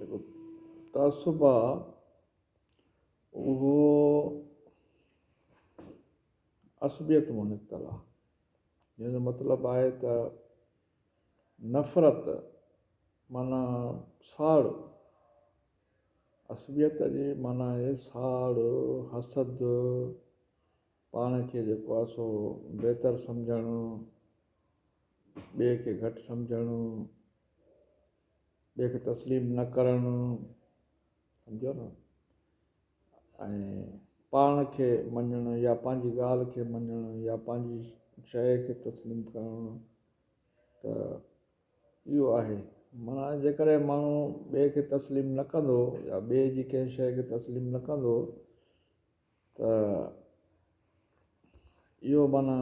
جيڪو تعصب آ اهو عصبيت مان نڪتل آ، جنهن جو مطلب آهي ته نفرت معنيٰ ساڙ، عصبيت جي معنيٰ آهي ساڙ، حسد، پاڻ کي جيڪو آهي سو بهتر سمجهڻ، ٻئي کي گهٽ سمجهڻ، ٻئي کي تسليم نه ڪرڻ، سمجهو نه، ۽ پاڻ کي مڃڻ يا پنهنجي ڳالهه کي مڃڻ يا پنهنجي شيء کي تسليم ڪرڻ ته اهو آهي. معنيٰ جيڪڏهن ماڻهو ٻئي کي تسليم نه ڪندو يا ٻئي جي ڪنهن شيء کي تسليم نه ڪندو ته اهو معنيٰ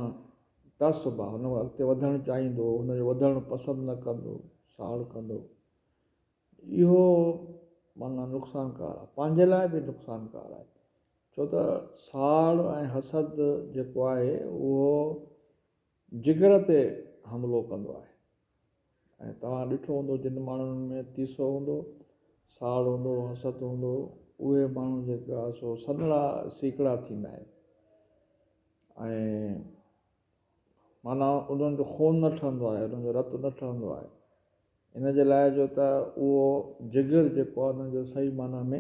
تعصب آهي. هن کان اڳتي وڌڻ چاهيندو، هن جو وڌڻ پسند نه ڪندو، ساڙ ڪندو. اهو معنيٰ نقصانڪار آهي، پنهنجي لاء به نقصانڪار آهي، ڇو ته ساڙ ۽ حسد جيڪو آهي اهو جگر تي حملو ڪندو آهي ۽ توهان ڏٺو هوندو جن ماڻهن ۾ تيسو هوندو، ساڙ هوندو، حسد هوندو، اهي ماڻهو جيڪا سو سنهڙا سيڪڙا ٿيندا آهن ۽ معنيٰ انهن جو خون نه ٺهندو آهي، انهن جو رت نه ٺهندو آهي. ان جي لاء جو ته اهو جگر جيڪو آهي ان جو صحيح معنيٰ ۾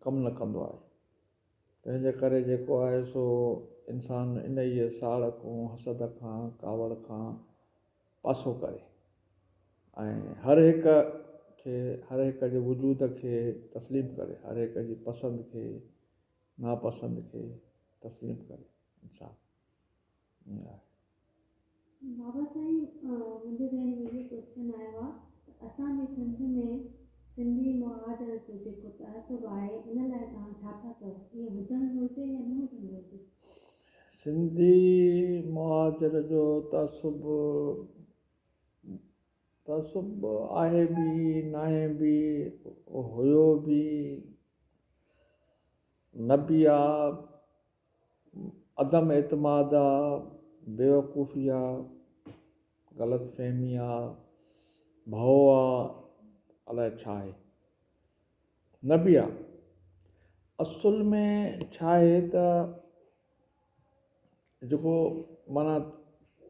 ڪم نه ڪندو آهي. تنهن جي ڪري جيڪو آهي سو انسان انهيء ساڙ کان، حسد کان، ڪاوڙ کان پاسو ڪري ۽ هر هڪ کي، هر هڪ جي وجود کي تسليم ڪري، هر هڪ جي پسند کي، ناپسند کي تسليم ڪري انسان. ائين آهي. بابا سائين منهنجي ذهن ۾ اهو ڪوئسچن آيو آ ته اسان جي سنڌ ۾ سنڌي مهاجر جو جيڪو تعصب آهي ان لاء توهان ڇا ٿا چئو ائين هجڻ گهرجي يا نه هجڻ گهرجي؟ سنڌي مهاجر جو تعصب تعصب آهي به ناهي به هيو به نه به آ عدم اعتماد آ، بيوقوفي آ، غلط فهمي آ، ڀؤ آ، الائي ڇا آهي. نه به آ. اصل ۾ ڇا آهي ته جيڪو معنيٰ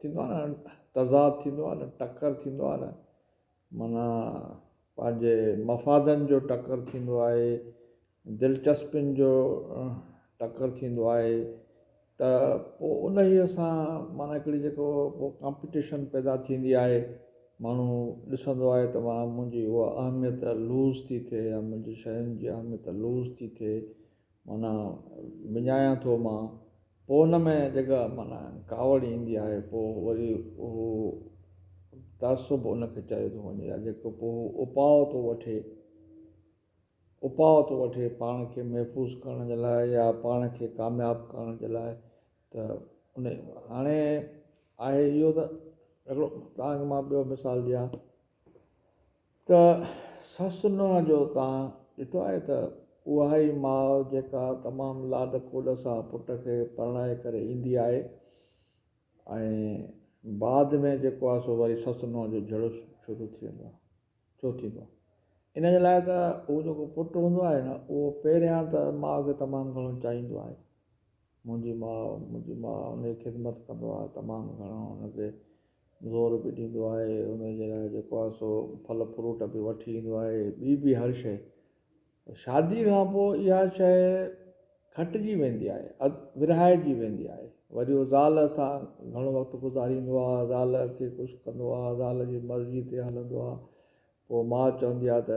ٿيندو آ نه تضاد ٿيندو آ نه ٽڪر ٿيندو آ نه معنيٰ پنهنجي مفادن جو ٽڪر ٿيندو آهي، دلچسپين جو ٽڪر ٿيندو آهي ته پوء انهيء سان معنيٰ هڪڙي جيڪو پوء ڪامپيٽيشن پيدا ٿيندي آهي، ماڻهو ڏسندو آهي ته معنيٰ منهنجي اها اهميت لوز ٿي ٿئي يا منهنجي شين جي اهميت لوز ٿي ٿئي معنيٰ وڃايان ٿو مان، پوء ان ۾ جيڪا معنيٰ ڪاوڙ ايندي آهي پوء وري هو تعصب ان کي چيو ٿو وڃي يا جيڪو پوء هو اپاء ٿو وٺي اپاء ٿو وٺي پاڻ کي محفوظ ڪرڻ جي لاء يا پاڻ کي ڪامياب ڪرڻ جي لاء ته ان هاڻي آهي اهو ته هڪڙو توهان کي مان ٻيو مثال ڏيان ته سس نونهن جو توهان ڏٺو آهي ته اها ئي ماء جيڪا تمام لاڏ ڪوڏ سان پٽ کي پرڻائي ڪري ايندي آهي ۽ بعد ۾ جيڪو آهي سو وري سس نونهن جو جهيڙو شروع ٿي ويندو آهي ڇو ٿيندو آهي ان جي لاء ته اهو جيڪو پٽ هوندو آهي نه اهو پهريان ته ماء کي تمام گهڻو چاهيندو آهي منهنجي ماء منهنجي ماء ان جي خدمت ڪندو آهي تمام گهڻو ان کي زور به ڏيندو آهي، ان جي لاء جيڪو آهي سو ڦل فروٽ به وٺي ايندو آهي، ٻي به هر شيء. شاديء کان پوء اها شيء گهٽجي ويندي آهي، ورهائجي ويندي آهي. وري هو زال سان گهڻو وقت گذاريندو آهي، زال کي خوش ڪندو آهي، زال جي مرضيء تي هلندو آهي. پوء ماء چوندي آهي ته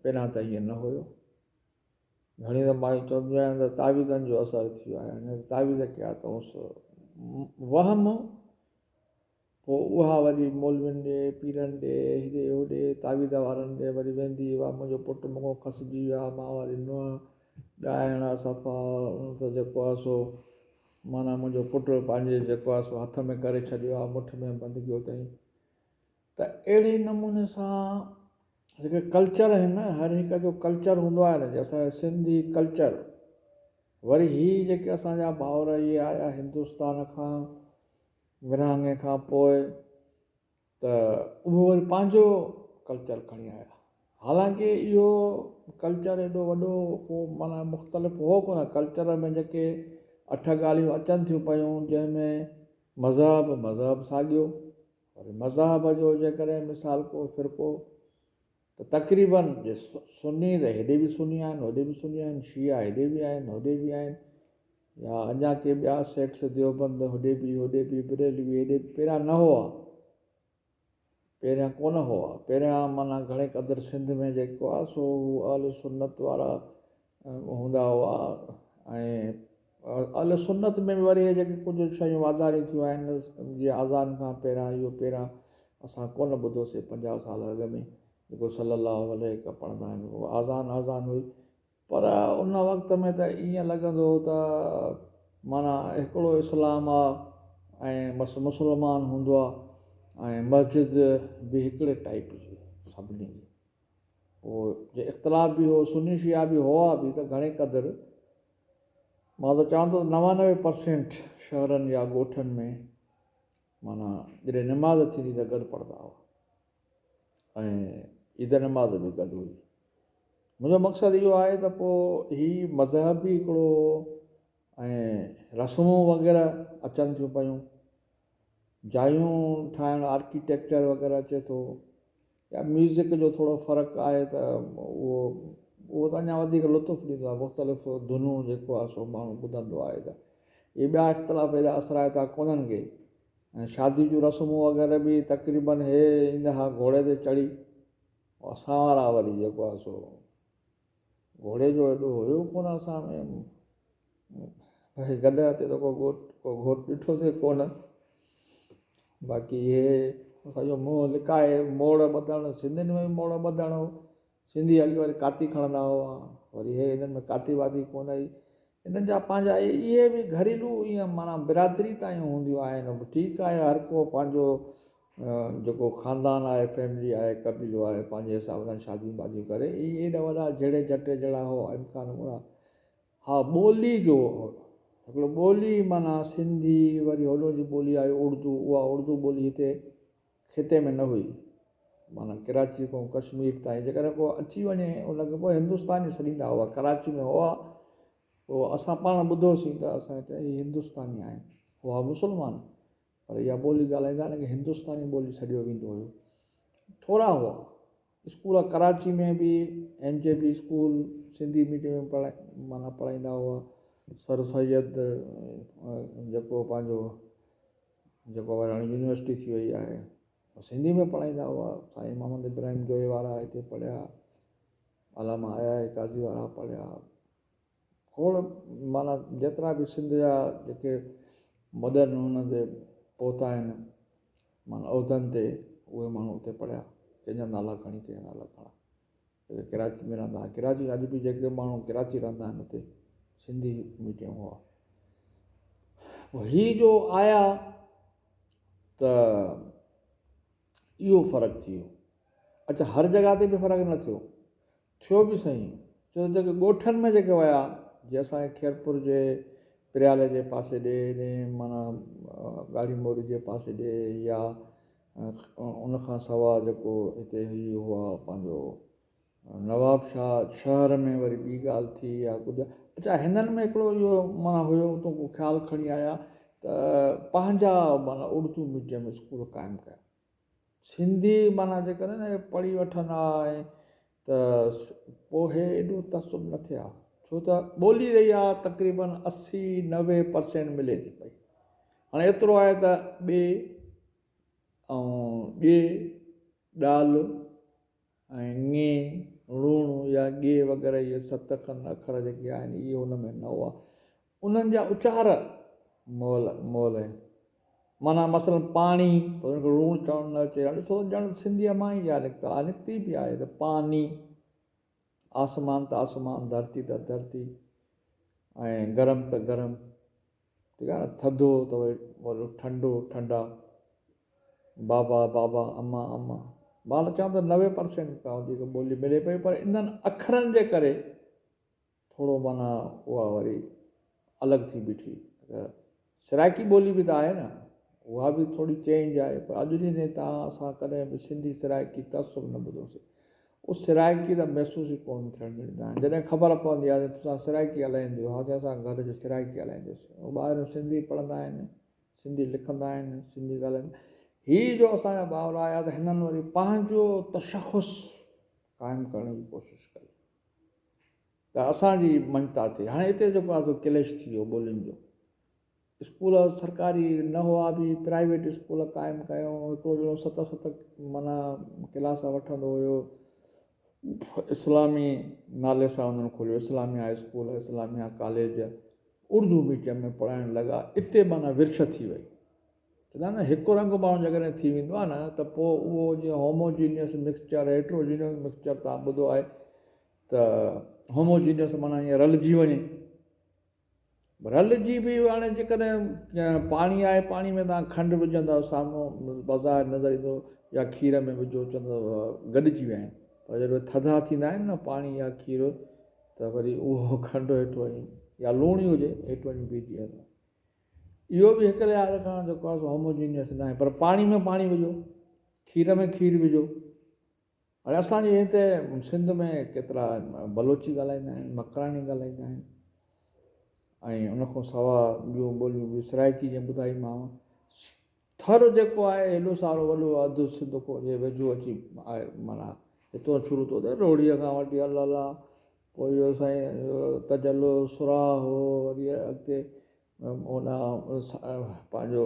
پهريان ته ائين نه هيو. گهڻيون ته مايون چونديون آهن ته تعويذن جو اثر ٿي ويو آهي، هن تعويذ ڪيا اٿئونس. وهم پوء اها وري مولوين ڏي، پيرن ڏي، هيڏي هوڏي تعويذ وارن ڏي وري ويندي، واهه منهنجو پٽ مون کان کسجي ويو آهي، مان واري نونهن ڏائڻ آهي صفا ته جيڪو آهي سو معنيٰ منهنجو پٽ پنهنجي جيڪو آهي سو هٿ ۾ ڪري ڇڏيو آهي، مٺ ۾ بند ڪيو اٿئي. ته اهڙي نموني سان جيڪي ڪلچر آهن نه هر هڪ جو ڪلچر هوندو آهي نه جي اسان جو سنڌي ڪلچر وري هي جيڪي اسان جا ڀائر اهي آيا هندستان کان ورهاڱي کان پوء ته اهي وري پنهنجو ڪلچر کڻي آيا. حالانڪه اهو ڪلچر ايڏو وڏو ڪو معنيٰ مختلف هو ڪونه، ڪلچر ۾ جيڪي اٺ ڳالهيون اچن ٿيون پيون جنهن ۾ مذهب، مذهب ساڳيو، وري مذهب جو جيڪڏهن مثال ڪو فرقو ته تقريبن جي سني ته هيڏي به سني آهن هوڏي به سني آهن، شيعا هيڏي به آهن هوڏي به آهن يا اڃا ڪي ٻيا سيڪٽس ديوبند هوڏي به هوڏي به بريلوي هيڏي به پهريان نه هئا. پهريان ڪونه هئا. پهريان معنيٰ گهڻي قدر سنڌ ۾ جيڪو آهي سو هو اهل سنت وارا هوندا هئا ۽ اهل سنت ۾ به وري اهي جيڪي ڪجهه شيون واڌاريون ٿيون آهن جيئن اذان کان پهريان اهو پهريان اسان ڪونه ٻڌوسي 50 سال اڳ ۾ جيڪو صلي الله عليه پڙهندا آهن اهو اذان اذان هئي پر ان وقت ۾ ته ائين لڳندو هو ته معنيٰ هڪڙو اسلام آ ۽ بس مسلمان هوندو آ ۽ مسجد به هڪڙي ٽائيپ جي سڀني جي. پوء جي اختلاف به هو سني شيعا به هئا به ته گهڻي قدر مان ته چوان ٿو ته 99 پرسينٽ شهرن يا ڳوٺن ۾ معنيٰ جڏهن نماز ٿيندي ته گڏ پڙهندا هئا ۽ عيد نماز به گڏ هئي. منهنجو مقصد اهو آهي ته پوء هي مذهب به هڪڙو ۽ رسمون وغيره اچن ٿيون پيون، جايون ٺاهڻ آرڪيٽيڪچر وغيره اچي ٿو يا ميوزڪ جو ٿورو فرق آهي ته اهو اهو ته اڃا وڌيڪ لطف ڏيندو آهي مختلف ڌنون جيڪو آهي سو ماڻهو ٻڌندو آهي ته اهي ٻيا اختلاف ايڏا اثرائتا ڪونهن ڪي ۽ شادي جون رسمون وغيره به تقريبن هي ايندا ها گهوڙي تي چڙهي اسان وارا وري جيڪو آهي سو گهوڙي جو ايڏو هيو ڪونه اسان ۾ ڀائي گڏهه تي ته ڪو گهوٽ ڪو گهوٽ ڏٺوسي ڪونه باقي هي سڄو منهن لڪائي موڙ ٻڌڻ سنڌين ۾ به موڙ ٻڌڻ هو سنڌي اڳي وري ڪاتي کڻندا هئا وري هي هنن ۾ ڪاتي واتي ڪونه هئي هنن جا پنهنجا اهي به گهريلو ائين معنيٰ برادري تائين هونديون آهن ٺيڪ آهي هر ڪو پنهنجو جيڪو خاندان آهي فيملي آهي قبيلو آهي پنهنجي حساب سان شاديون واديون ڪري اهي ايڏا وڏا جهيڙي جهٽي جهڙا هو امڪان ڪونه ها ٻولي جو هڪڙو ٻولي معنيٰ سنڌي وري هوڏو جي ٻولي آهي اردو اها اردو ٻولي هتي خطي ۾ نه هئي معنيٰ ڪراچي کان ڪشمير تائين جيڪڏهن ڪو اچي وڃي ان کي پوء هندستاني سڏيندا هئا ڪراچي ۾ هئا پوء اسان پاڻ ٻڌوسين ته اسان چيو هي هندستاني آهن هئا مسلمان پر اها ٻولي ڳالهائيندا ان کي هندستاني ٻولي سڏيو ويندو هيو ٿورا هئا اسڪول ڪراچي ۾ به N J B school Sindhi medium ۾ پڙهائي معنيٰ پڙهائيندا هئا سر سيد جيڪو پنهنجو جيڪو وري هاڻي يونيورسٽي ٿي وئي آهي سنڌي ۾ پڙهائيندا هئا سائين محمد ابراهيم جويي وارا هتي پڙهيا علامه آء آء قاضي وارا پڙهيا کوڙ معنيٰ جيترا به سنڌ جا جيڪي وڏن هن تي پهتا آهن معنيٰ عهدن تي اهي ماڻهو اتي پڙهيا ڪنهن جا نالا کڻي ڪنهن جا نالا کڻا جيڪي ڪراچي ۾ رهندا هئا ڪراچي اڄ به جيڪي ماڻهو ڪراچي رهندا آهن اتي سنڌي ميڊيم هئا هي جو آيا ته اهو فرق ٿي ويو اچھا هر جڳهه تي به فرق نه ٿيو ٿيو به سهي ڇو ته جيڪي ڳوٺن ۾ جيڪي ويا جي اسان جي خيرپور جي پريالي جي پاسي ڏي ڏي معنيٰ ڳاڙهي موري جي پاسي ڏي يا ان کان سوا جيڪو هتي هي هئا پنهنجو نواب شاهه شهر ۾ وري ٻي ڳالهه ٿي يا ڪجهه اچا هنن ۾ هڪڙو اهو معنيٰ هيو اتو ڪو خيال کڻي آيا ته پنهنجا معنيٰ اردو ميڊيم اسڪول قائم ڪيا سنڌي معنيٰ جيڪڏهن نه پڙهي وٺن ها ۽ ته پوء هي ايڏو تعصب نه ٿئي ها ڇو ته ٻولي رهي ها تقريبن 80 90 پرسينٽ ملي ٿي پئي هاڻي ايترو آهي ته ٻي ۽ ڄي ڏال ۽ ڱي، ڻوڻ يا ڳي وغيره اهي ست کن اکر جيڪي آهن اهي ان ۾ نه هئا. انهن جا اچار مئل مئل آهن. معنيٰ مثلاً پاڻي ته ان کي ڻوڻ چوڻ نه اچي. هاڻي ڏسو ڄڻ سنڌيء مان ئي اها نڪتل آهي، نڪتي به آهي ته پاني، آسمان ته آسمان، ڌرتي ته ڌرتي ۽ گرم ته گرم. ٺيڪ آهي نه ٿڌو ته وري وري ٺنڊو ٺنڊا بابا بابا اما اما مان ته چوان ته 90 پرسينٽ کان وڌيڪ ٻولي ملي پئي پر انهن اکرن جي ڪري ٿورو معنيٰ اها وري الڳ ٿي بيٺي ته سرائڪي ٻولي به ته آهي نه اها به ٿوري چينج آهي پر اڄ ڏينهن تائين تان اسان ڪڏهن به سنڌي سرائڪي تعصب نه ٻڌوسي. اهو سرائيڪي ته محسوس ئي ڪونه ٿيڻ ڏيندا آهن. جڏهن خبر پوندي آهي ته تسان سرائيڪي ڳالهائينديو، ها سائين اسان گهر جو سرائيڪي ڳالهائينديسين. هو ٻاهريون سنڌي پڙهندا آهن، سنڌي لکندا آهن، سنڌي ڳالهائيندا آهن. هي جو اسان جا ڀائر آيا ته هنن وري پنهنجو تشخص قائم ڪرڻ جي ڪوشش ڪئي ته اسان جي مڃتا ٿئي. هاڻي هتي جيڪو آهي سو ڪليش ٿي ويو ٻولين جو. اسڪول سرڪاري نه هئا به پرائيويٽ اسڪول قائم ڪيائون هڪڙو ڄڻو ست ست معنيٰ ڪلاس وٺندو هيو اسلامي نالي سان انهن کوليو Islamia school Islamia college Urdu medium ۾ پڙهائڻ لڳا اتي معنيٰ ورڇ ٿي وئي چوندا نه هڪ رنگ ماڻهو جيڪڏهن ٿي ويندو آهي نه ته پوء اهو جيئن هوموجينيس مڪسچر هيٽروجينيس مڪسچر تان ٻڌو آهي ته هوموجينيس معنيٰ ائين رلجي وڃي رلجي به هاڻي جيڪڏهن پاڻي آهي پاڻي ۾ توهان کنڊ وجهندؤ سامهون بظاهر نظر ايندو يا کير ۾ وجهو چوندو گڏجي ويا آهن پر جڏهن ٿڌا ٿيندا آهن نه پاڻي يا کير ته وري اهو کنڊ هيٺ وڃي يا لوڻ ئي هجي هيٺ وڃي بيهجي ويندو اهو به هڪ لحاظ کان جيڪو آهي سو هوموجينيس ناهي پر پاڻي ۾ پاڻي وجهو کير ۾ کير وجهو هاڻي اسان جي هتي سنڌ ۾ ڪيترا بلوچي ڳالهائيندا آهن، مڪراني ڳالهائيندا آهن ۽ ان کان سوا ٻيون ٻوليون به سرائڪي جيئن ٻڌائيمانو. ٿر جيڪو آهي هيڏو سارو وڏو اڌ سنڌ کان جي ويجهو اچي آهي معنيٰ هتو شروع ٿو ٿئي روهڙيء کان وٺي الله الله پوء اهو سائين تجلو سراهه وري اڳتي هوڏانهن پنهنجو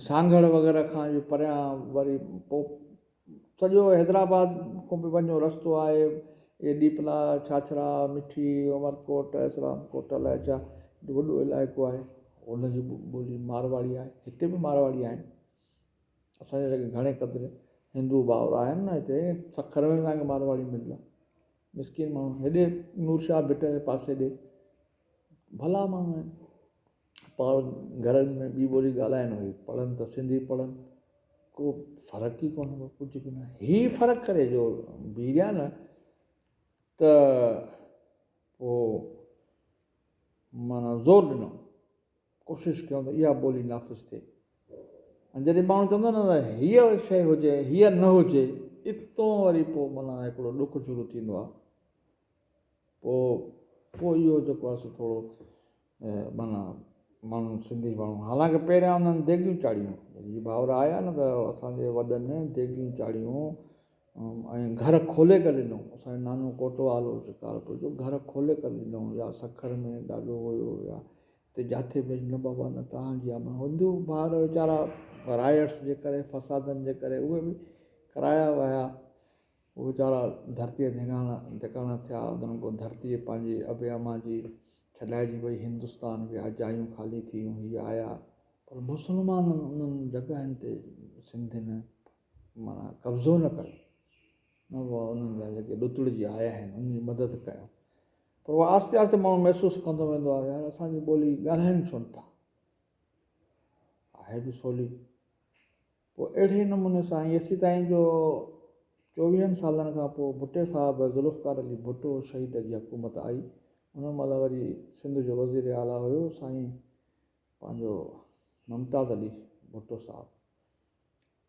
سانگهڙ وغيره کان جو پريان وري پوء سڄو حيدرآباد کان به وڃو رستو آهي اهي ڏيپلا، ڇاڇرا، مٺي، عمرڪوٽ، اسلام ڪوٽ الائي ڇا وڏو علائقو آهي ان جي ٻولي مارواڙي آهي هتي به مارواڙي آهن اسان جا جيڪي گهڻي قدر هندو ڀائر آهن نه هتي سکر ۾ به توهان کي مارواڙي ملندا مسڪين ماڻهو هيڏي نور شاهه ڀٽ جي پاسي ڏي ڀلا ماڻهو آهن پاڻ گهرن ۾ ٻي ٻولي ڳالهائن وري پڙهن ته سنڌي پڙهن ڪو فرق ئي ڪونهي ڪو ڪجهه به نه هي فرق ڪري جو بيهي نه ته پوء معنيٰ زور ڏنو ڪوشش ڪيو ته اها ٻولي نافذ ٿئي ۽ جڏهن ماڻهو چوندو نه ته هيء شيء هجي هيء نه هجي اتو وري پوء معنيٰ هڪڙو ڏک شروع ٿيندو آهي پوء پوء اهو جيڪو آهي سو ٿورو معنيٰ ماڻهو سنڌي ماڻهو حالانڪه پهريان انهن ديڳيون چاڙهيون جڏهن هي ڀائر آيا نه ته اسان جي وڏن ديڳيون چاڙهيون ۽ گهر کولي ڪري ڏنو اسان جو نانو ڪوٽوال هو شڪارپور جو گهر کولي ڪري ڏنو يا سکر ۾ ڏاڏو هيو يا هتي جاٿي به نه بابا نه تهان جي آمد هندو ڀائر ويچارا رائٽس جي ڪري فسادن جي ڪري اهي به ڪرايا ويا هو ويچارا ڌرتيء ڌيڱاڻا ڌڪاڻا ٿيا، انهن کان ڌرتي پنهنجي ابي امان جي ڇڏائجي وئي، هندستان ويا، جايون خالي ٿيون، هي آيا. پر مسلمانن انهن جڳهين تي سنڌين معنيٰ قبضو نه ڪيو، نه اها انهن جا جيڪي ڏتڙجي آيا آهن، انهن جي مدد ڪيو. پر اهو آهستي آهستي ماڻهو محسوس ڪندو ويندو آهي، يار اسان جي ٻولي ڳالهائين ڇو نٿا؟ آهي به سولي. پوء اهڙي نموني سان ايسيتائين جو چوويهن سالن کان پوء ڀٽي صاحب ذوالفقار علي ڀٽو شهيد جي حڪومت آئي ان مهل وري سنڌ جو وزير اعليٰ هيو سائين پنهنجو ممتاز علي ڀٽو صاحب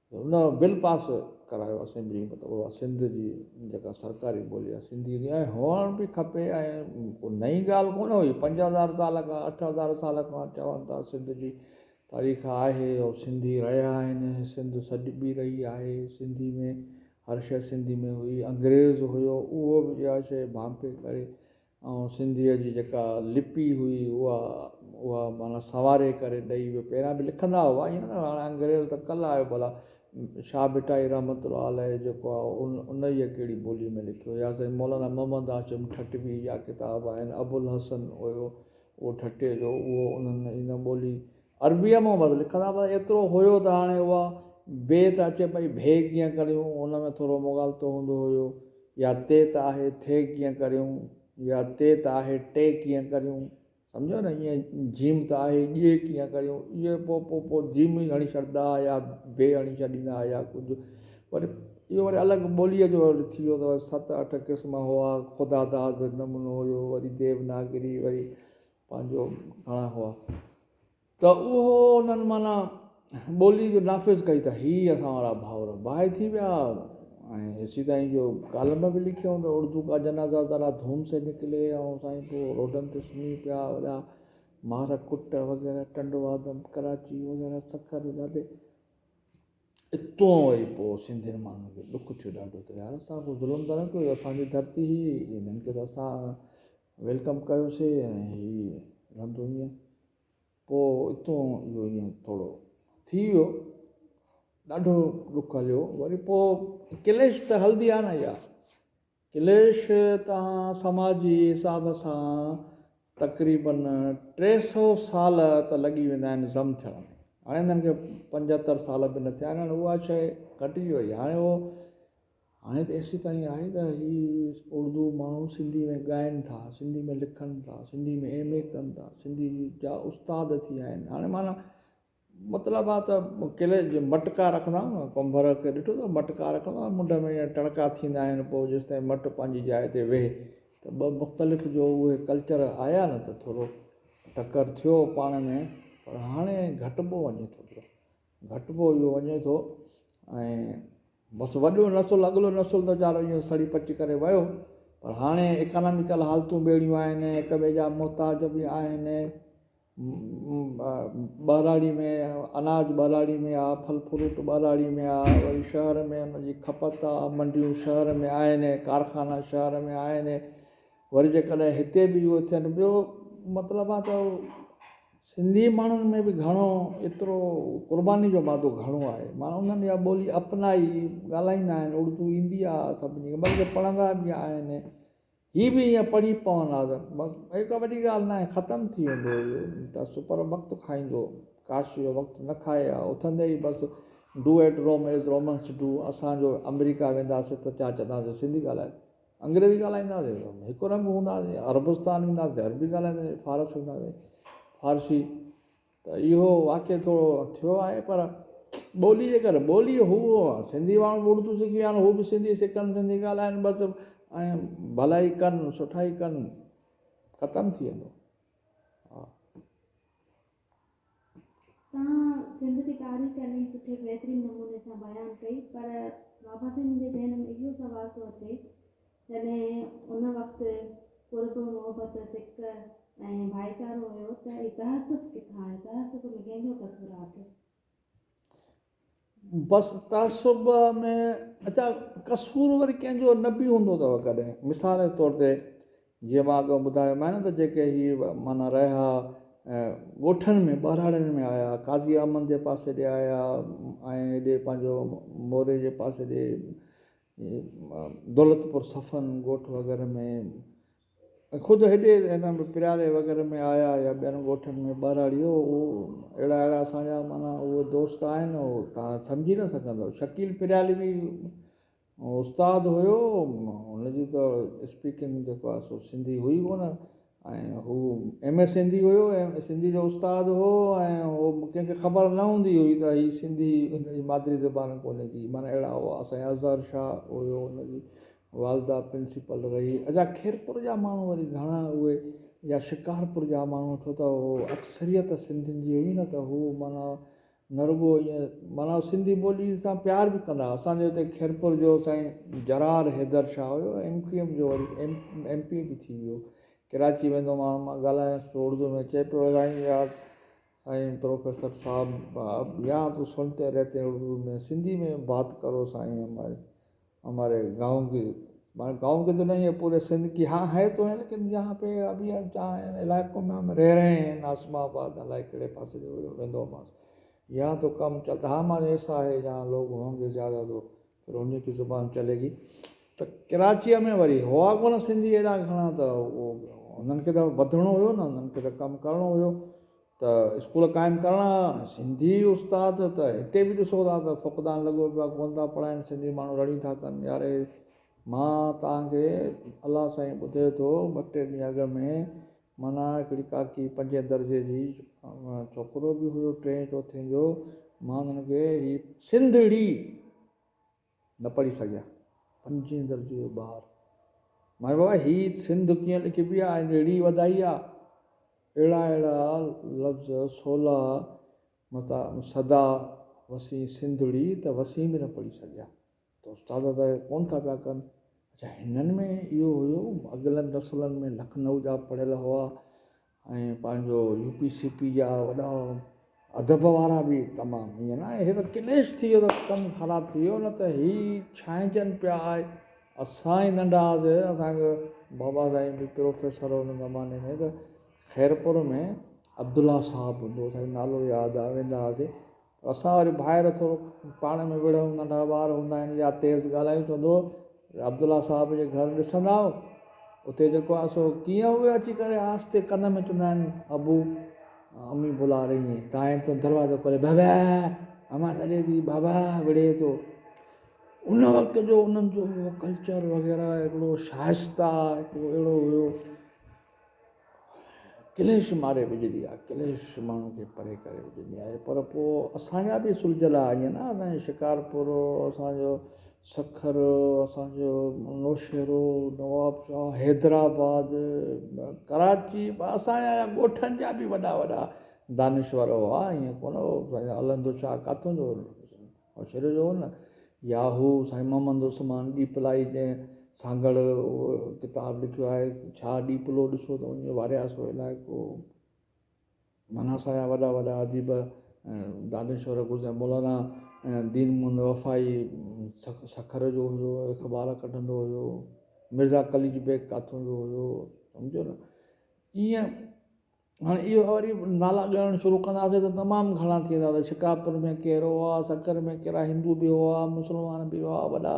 ته ان بل پاس ڪرايو اسيمبلي ۾ ته اها سنڌ جي جيڪا سرڪاري ٻولي آهي سنڌي هوندي ۽ هئڻ به کپي ۽ ڪو نئين ڳالهه ڪونه هئي 5000 سال کان 8000 سال کان چون ٿا سنڌ جي تاريخ آهي او سنڌي رهيا آهن سنڌ سڏبي رهي آهي سنڌي ۾ هر شيء سنڌي ۾ هئي انگريز هيو اهو به اها شيء ڀانپي ڪري ۽ سنڌيء جي جيڪا لپي هئي اها اها معنيٰ سنواري ڪري ڏئي ويو پهريان به لکندا هئا ائين نه هاڻي انگريز ته ڪلهه آيو ڀلا شاهه ڀٽائي رحمت الله عليه جيڪو آهي ان انهيء ڪهڙي ٻولي ۾ لکيو يا سائين مولانا محمد هاشم ٺٽوي جا ڪتاب آهن ابوالحسن هيو اهو ٺٽي جو اهو انهن ان ٻولي عربيء مان بس لکندا پر ايترو هيو ته هاڻي اها بي ته اچي پئي ڀي ڪيئن ڪريون ان ۾ ٿورو مغالطو هوندو هيو يا تي ته آهي ٿي ڪيئن ڪريون يا تي ته آهي ٽي ڪيئن ڪريون سمجهيو نه ائين جيم ته آهي ڄي ڪيئن ڪريون اهي پوء پوء پوء جيم ئي هڻي ڇڏندا ها يا بي هڻي ڇڏيندا ها يا ڪجهه وري اهو وري الڳ ٻوليء جو وري ٿي ويو ته ست اٺ قسم هئا، خدا داد نمونو هيو، وري ديوناگري، وري پنهنجو گهڻا هئا ته اهو انهن معنيٰ ٻولي جو نافذ ڪئي ته هي اسان وارا ڀائر باهه ٿي ويا ۽ هيسيتائين جو ڪالم به لکيو ته اردو ڪا جنازا ذرا ڌوم سي نڪلي ۽ سائين پوء روڊن تي سمهي پيا وڏا مار ڪٽ وغيره ٽنڊو آدم ڪراچي وغيره سکر جاتي اتو وري پوء سنڌين ماڻهن کي ڏک ٿيو ڏاڍو ته يار اسان ڪو ظلم ته نه ڪيو اسان جي ڌرتي هئي هنن کي ته اسان welcome ڪيوسي ۽ هي رهندو ائين پوء اتو اهو ائين ٿورو ٿي ويو ڏاڍو ڏک هليو وري پوء ڪليش ته هلندي آهي نه اها ڪليش تان سماجي حساب سان تقريبن 300 سال ته لڳي ويندا آهن ضم ٿيڻ ۾ هاڻي هنن کي 75 سال به نه ٿيا آهن هاڻي اها شيء گهٽجي وئي هاڻي اهو هاڻي ته ايسي تائين آهي ته هي اردو ماڻهو سنڌي ۾ ڳائن ٿا سنڌي ۾ لکن ٿا سنڌي ۾ ايم اي ڪن ٿا سنڌي جا استاد ٿي ويا آهن هاڻي معنيٰ مطلب آ ته قلعي جي مٽڪا رکندا آهيون نه ڪنڀر کي ڏٺو اٿو مٽڪا رکندو آهي منڍ ۾ ائين ٽڻڪا ٿيندا آهن پوء جيستائين مٽ پنهنجي جاء تي ويهي ته ٻه مختلف جو اهي ڪلچر آيا نه ته ٿورو ٽڪر ٿيو پاڻ ۾ پر هاڻي گهٽبو وڃي ٿو پيو گهٽبو اهو وڃي ٿو ۽ بس وڏو نسل اڳلو نسل ته ويچارو ائين سڙي پچي ڪري ويو پر هاڻي اڪاناميڪل حالتون به اهڙيون آهن هڪ ٻئي جا محتاج به آهن ٻهراڙي ۾ اناج ٻهراڙي ۾ آ، ڦل فروٽ ٻهراڙي ۾ آ، وري شهر ۾ ان جي کپت آ، منڊيون شهر ۾ آهن، ڪارخانا شهر ۾ آهن، وري جيڪڏهن هتي به اهو ٿين ٻيو مطلب آ ته سنڌي ماڻهن ۾ به گهڻو ايترو قرباني جو مادو گهڻو آهي معنيٰ انهن اها ٻولي اپنائي ڳالهائيندا آهن اردو ايندي آ سڀني کي بلڪه پڙهندا به آهن. هي به ائين پڙهي پون ها ته بس اهي ڪا وڏي ڳالهه ناهي ختم ٿي ويندو اهو تعصب پر وقت کائيندو ڪاش اهو وقت نه کائي ها اٿندي ئي بس do at Rome as Romans do اسان جو آمريڪا وينداسين ته ڇا چونداسين سنڌي ڳالهايو انگريزي ڳالهائينداسين هڪ رنگ هونداسين عربستان وينداسين عربي ڳالهائينداسين فارس وينداسين فارسي ته اهو واقعي ٿورو ٿيو آهي پر ٻولي جي ڪري ٻولي هو سنڌي ماڻهو به اردو سکي ويا آهن هو به سنڌي سکن سنڌي ڳالهائن بس ۽ ڀلائي ڪن سٺائي ڪن ختم ٿي ويندو ها. توهان سنڌ جي تاريخ الاهي سٺي بهترين نموني سان بيان ڪئي پر بابا سائين منهنجي ذهن ۾ اهو سوال ٿو اچي جڏهن ان وقت قرب، محبت، سڪ ۽ ڀائيچارو هيو ته هي تعصب ڪٿان آيو؟ تعصب ۾ ڪنهن جو قصور آهي؟ بس تعصب ۾ اچا قصور وري ڪنهن جو نه به هوندو اٿو ڪڏهن مثال جي طور تي جيئن مان اڳ ٻڌايومانء نه ته جيڪي هي معنيٰ رهيا ڳوٺن ۾ ٻهراڙين ۾ آيا قاضي احمد جي پاسي ڏي آيا ۽ هيڏي پنهنجو موري جي پاسي ڏي دولتپور صفن ڳوٺ وغيره ۾ ۽ خود هيڏي هن پرياري وغيره ۾ آيا يا ٻين ڳوٺن ۾ ٻهراڙي هو اهڙا اهڙا اسان جا معنيٰ اهي دوست آهن اهو توهان سمجهي نه سگهندؤ شڪيل پريالي به استاد هيو هن جي ته اسپيڪنگ جيڪو آهي سو سنڌي هئي ڪونه ۽ هو ايم اي سنڌي هيو ۽ سنڌي جو استاد هو ۽ هو ڪنهن کي خبر نه هوندي هئي ته هي سنڌي هن جي مادري زبان ڪونهي ڪي معنيٰ اهڙا هئا اسان جا اظهر شاهه هيو هن جي والده پرنسپل رهي اچا خيرپور جا ماڻهو وري گهڻا اهي يا شڪارپور جا ماڻهو ڇو ته هو اڪثريت سنڌين جي هئي نه ته هو معنيٰ نه رڳو ائين معنيٰ سنڌي ٻولي سان پيار به ڪندا هئا. اسان جي هتي خيرپور جو سائين جرار حيدر شاهه هيو ايم ڪيو ايم جو وري ايم پي اي به ٿي ويو. ڪراچي ويندو مان مان ڳالهايانس پيو اردو ۾ چئي پيو سائين يار سائين پروفيسر صاحب آپ يهان تو سنتي رهتي هين اردو ۾ سنڌي ۾ بات ڪرو سائين هماري هماري گاؤن ڪي معنيٰ گاؤن ڪي تو نهين هي پوري سنڌ ڪي هان هي تو هي ليڪن يهان پي ابي جهان علائقو ۾ هم رهه رهي هين ناظم آباد الائي ڪهڙي پاسي جو هيو ويندو هومانس يهان تو ڪم چلتا ها مان ايسا هي جهان لوگ هونگي زياده تو پھر انهي ڪي زبان چلي گي ته ڪراچيء ۾ وري هئا ڪونه سنڌي ايڏا گهڻا ته انهن کي ته وڌڻو هيو نه انهن کي ته ڪم ڪرڻو هيو ته اسڪول قائم ڪرڻا ها سنڌي استاد ته هتي به ڏسو ٿا ته فقدان لڳو پيو آهي ڪونه ٿا پڙهائن سنڌي ماڻهو رڙيون ٿا ڪن يار هي مان توهان کي الله سائين ٻڌي ٿو ٻه ٽي ڏينهن اڳ ۾ معنيٰ هڪڙي ڪاڪي پنجين درجي جي ڇوڪرو به هيو ٽئين چوٿين جو مان هن کي هي سنڌڙي نه پڙهي سگهيا. پنجين درجي جو ٻار. مان بابا هي سنڌ ڪيئن لکبي آ ۽ ريڙهي وڌائي آ. اهڙا اهڙا لفظ سولا متا سدا وسين سنڌڙي ته وسين به نه پڙهي سگهيا. ته استاد ته ڪونه ٿا پيا ڪن. اڇا هنن ۾ اهو هيو اڳلن نسلن ۾ لکنؤ جا پڙهيل هئا ۽ پنهنجو يو پي سي پي جا وڏا ادب وارا به تمام ائين نه آهي هي ته ڪليش ٿي ويو ته ڪم خراب ٿي ويو نه ته هي ڇانئجن پيا آهي اسان ئي ننڍا هئاسي اسانکي بابا سائين به پروفيسر هو ان زماني ۾ ته خيرپور ۾ عبدالله صاحب هوندو هو سائين نالو ياد آهي ويندا هئاسي اسان وري ڀائر ٿورو پاڻ ۾ وڙهون ننڍا ٻار هوندا آهن يا تيز ڳالهايون چوندو هو عبدالله صاحب جي گهر ڏسندا آهيو اتي جيڪو آهي سو ڪيئن اهي اچي ڪري آهستي ڪن ۾ چوندا آهن ابو امي بلا رهي هين تائين تون دروازو کولي بابا امان سڏي ٿي بابا وڙهي ٿو ان وقت جو انهن جو اهو ڪلچر وغيره هڪڙو شائسته هڪڙو اهڙو هيو ڪليش ماري وجهندي آهي، ڪليش ماڻهو کي پري ڪري وجهندي آهي پر پوء اسان جا به سلجهيل آهي ائين نه اسان جو شڪارپور اسان جو سکر اسان جو نوشهرو نوابشاهه حيدرآباد ڪراچي اسان جا ڳوٺن جا به وڏا وڏا دانشور هئا ائين ڪونه هو اسان جو الهندو شاهه ڪاٿو جو نوشهري جو هو نه يا هو سائين محمد عثمان ڏيپلائي جنهن سانگهڙ اهو ڪتاب لکيو آهي ڇا ڏيپلو ڏسو ته وڃي وارياسو علائقو معنيٰ اسان جا وڏا وڏا اديب دانشور گذريا مولانا دين محمد وفائي سکر جو هيو اخبار ڪڍندو هيو مرزا قليچ بيگ ڪاٿو جو هيو سمجهو نه ائين هاڻي اهو وري نالا ڳڻڻ شروع ڪنداسين ته تمام گهڻا ٿي ويندا ته شڪارپور ۾ ڪهڙو آ سکر ۾ ڪهڙا هندو به هئا مسلمان به هئا وڏا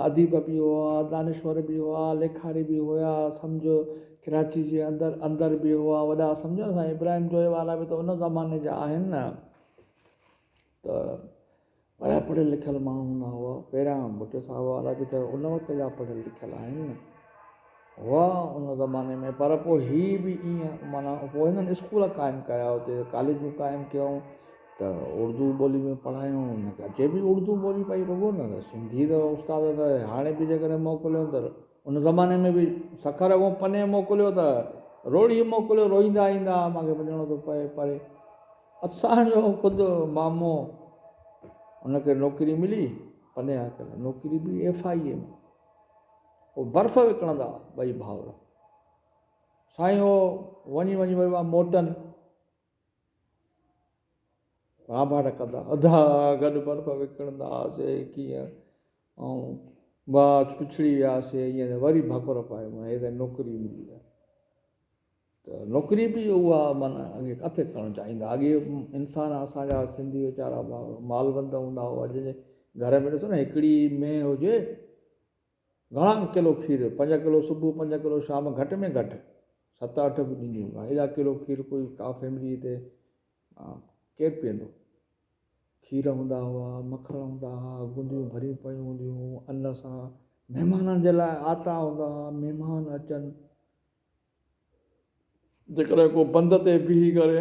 اديب به هئا دانشور به هئا ليکاري به هيا سمجهو ڪراچي جي اندر اندر به هئا وڏا سمجهو نه سائين ابراهيم جويي وارا به ته ان زماني جا آهن نه ته وڏا پڙهيل لکيل ماڻهو هوندا هئا. پهريان ڀٽي صاحب وارا به ته ان وقت جا پڙهيل لکيل آهن نه هئا ان زماني ۾ پر پوء هي به ائين معنيٰ پوء هنن اسڪول قائم ڪيا اتي ڪاليجون قائم ڪيائون ته اردو ٻولي ۾ پڙهايون هن کي اچي به اردو ٻولي پئي رڳو نه سنڌي ته استاد ته هاڻي به جيڪڏهن موڪليو ته ان زماني ۾ به سکر کان پني موڪليو ته روهڙي موڪليو روئيندا ايندا مانکي وڃڻو ٿو پئي پري اسان جو خود مامو ان کي نوڪري ملي پني عاقل نوڪري به ايف I اي ۾ هو برف وڪڻندا ٻئي ڀائر سائين هو وڃي وڃي وري موٽن رانڀاٽ ڪندا ادا گڏ برف وڪڻندا هئاسي ڪيئن ۽ واهه پڇڙي وياسي ائين وري ڀاڪر پائي هي ته نوڪري ملي آهي ته نوڪري به اها معنيٰ اڳي ڪاٿي ڪرڻ چاهيندا اڳي انسان اسان جا سنڌي ويچارا مالوند هوندا هئا جنهن جي گهر ۾ ڏسو نه هڪڙي مينهن هجي گهڻا ڪلو کير پنج ڪلو صبح پنج ڪلو شام گهٽ ۾ گهٽ ست اٺ به ڏينديون هيون ايڏا ڪلو کير ڪوئي ڪا فيملي هتي ڪير پيئندو کير هوندا هئا مکڻ هوندا هئا گونديون ڀريون پيون هونديون هيون ان سان مهمانن جي لاء آتا هوندا هئا مهمان اچن جيڪڏهن ڪو بند تي بيهي ڪري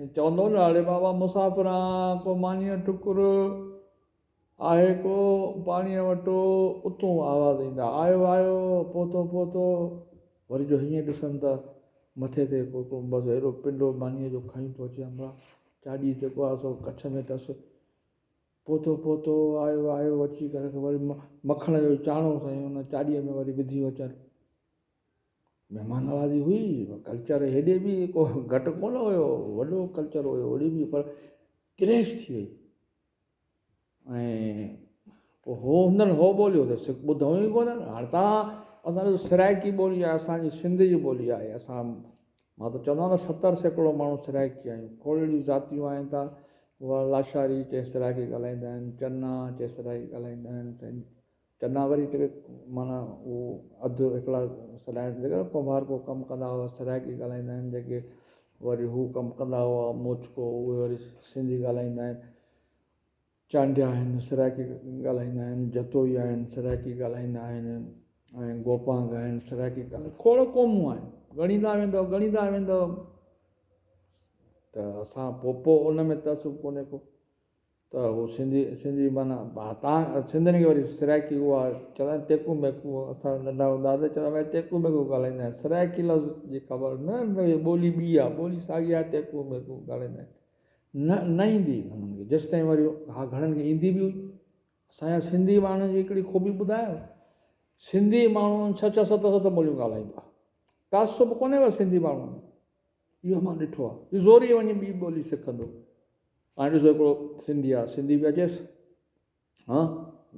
۽ چوندو نه اڙي بابا مسافر آن ڪو مانيء ٽڪر آهي ڪو پاڻيء وٽو اتون آواز ايندا آيو آيو پهتو پهتو وري جو هيئن ڏسن ته مٿي تي ڪو هڪڙو بس اهڙو پنڊو مانيء جو کڻي ٿو اچي همراهه چاڏي جيڪو آهي سو ڪڇ ۾ اٿس پهتو پهتو آيو آيو اچي ڪري وري مکڻ جو چاڻو سائين ان چاڏيء ۾ وري وڌيون اچن مهمان نوازي هئي، ڪلچر هيڏي به ڪو گهٽ ڪونه هيو، وڏو ڪلچر هيو هوڏي به پر ڪليش ٿي وئي ۽ پوء هو هنن هو ٻوليو ته سک ٻڌئون ئي ڪونه هاڻ تان اسان جو سرائڪي ٻولي آهي اسان جي سنڌ جي ٻولي آهي اسان مان ته چوندو آهيان نه 70% ماڻهو سرائڪي آهيون کوڙ اهڙيون ذاتيون آهن ته لاشاري چي سرائڪي ڳالهائيندا آهن چنا چي سرائڪي ڳالهائيندا آهن چنا وري جيڪي معنيٰ اهو اڌ هڪڙا سڏائن جيڪي ڪنڀارڪو ڪم ڪندا هئا سرائڪي ڳالهائيندا آهن جيڪي وري هو ڪم ڪندا هئا موچڪو اهي وري سنڌي ڳالهائيندا آهن چانڊيا آهن سرائڪي ڳالهائيندا آهن جتوئي آهن سرائڪي ڳالهائيندا آهن ۽ گوپانگ آهن سرائڪي ڳالهائيندا کوڙ قومون آهن ڳڻيندا ويندو ڳڻيندا ويندو ته اسان پوء پوء ان ۾ تعصب ڪونهي ڪو ته هو سنڌي سنڌي معنيٰ تان سنڌين کي وري سرائڪي اها چوندا آهن تيڪون ميڪون اسان ننڍا هوندا هئاسين چوندا هئا تيڪون ميڪون ڳالهائيندا آهن سرائڪي لفظ جي خبر نه نه ٻولي ٻي آهي ٻولي ساڳي آهي تيڪون ميڪون ڳالهائيندا آهن نه نه ايندي هنن کي جيستائين وري ها گهڻن کي ايندي به هئي. اسان جا سنڌي ماڻهن جي هڪڙي خوبي ٻڌايانو، سنڌي ماڻهو ڇهه ڇهه ست ست ٻوليون ڳالهائيندو آهي. تعصب ڪونهي پر سنڌي ماڻهن ۾. اهو مان ڏٺو آهي. زوريء وڃي ٻي ٻولي سکندو. هاڻي ڏسو هڪڙو سنڌي آهي، سنڌي به اچيس، ها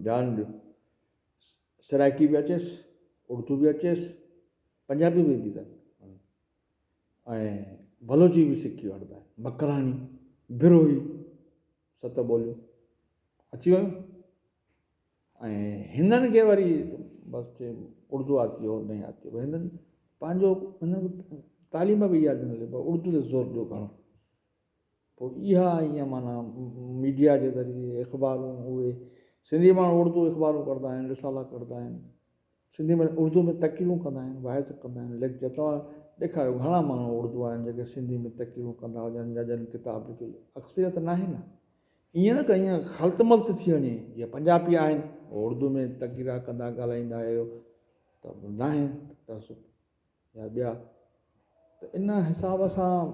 ڌيان ڏيو، سرائڪي به اچيس، اردو به اچيس، پنجابي به ايندي اٿن ۽ بلوچي به سکي وٺندا آهن، مڪراني، بروهي، ست ٻوليون اچي ويون ۽ هنن کي وري بس چي اردو آتي هو نهين آتي هو هنن پنهنجو هنن تعليم به اها ڏنل پر اردو تي زور ڏيو گهڻو پوء اها ائين معنيٰ ميڊيا جي ذريعي اخبارون اهي سنڌي ماڻهو اردو اخبارون ڪڍندا آهن رسالا ڪڍندا آهن سنڌي ۾ اردو ۾ تقريرون ڪندا آهن وعظ ڪندا آهن ليڪچر توهان ڏيکاريو گهڻا ماڻهو اردو آهن جيڪي سنڌي ۾ تقريرون ڪندا هجن يا جن ڪتاب لکيو اڪثريت ناهي نه ائين نه ته ائين خلط ملط ٿي وڃي جيئن پنجابي آهن اردو ۾ تقريرا ڪندا ڳالهائيندا آهيو ته ناهي تعصب يا ٻيا ته ان حساب سان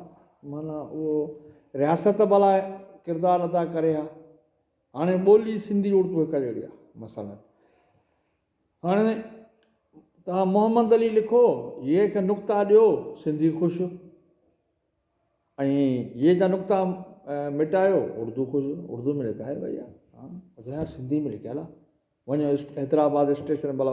معنيٰ اهو رياست ڀلا ڪردار ادا ڪري ها هاڻي ٻولي سنڌي اردو هڪ جهڙي آهي مثلا هاڻي توهان محمد علي لکو يي کي نقطا ڏيو سنڌي خوش ۽ يي جا نقطا مٽايو اردو خوش اردو ۾ لکايو ڀئي ها سنڌي ۾ لکيل آهي وڃو حيدرآباد اسٽيشن ڀلا.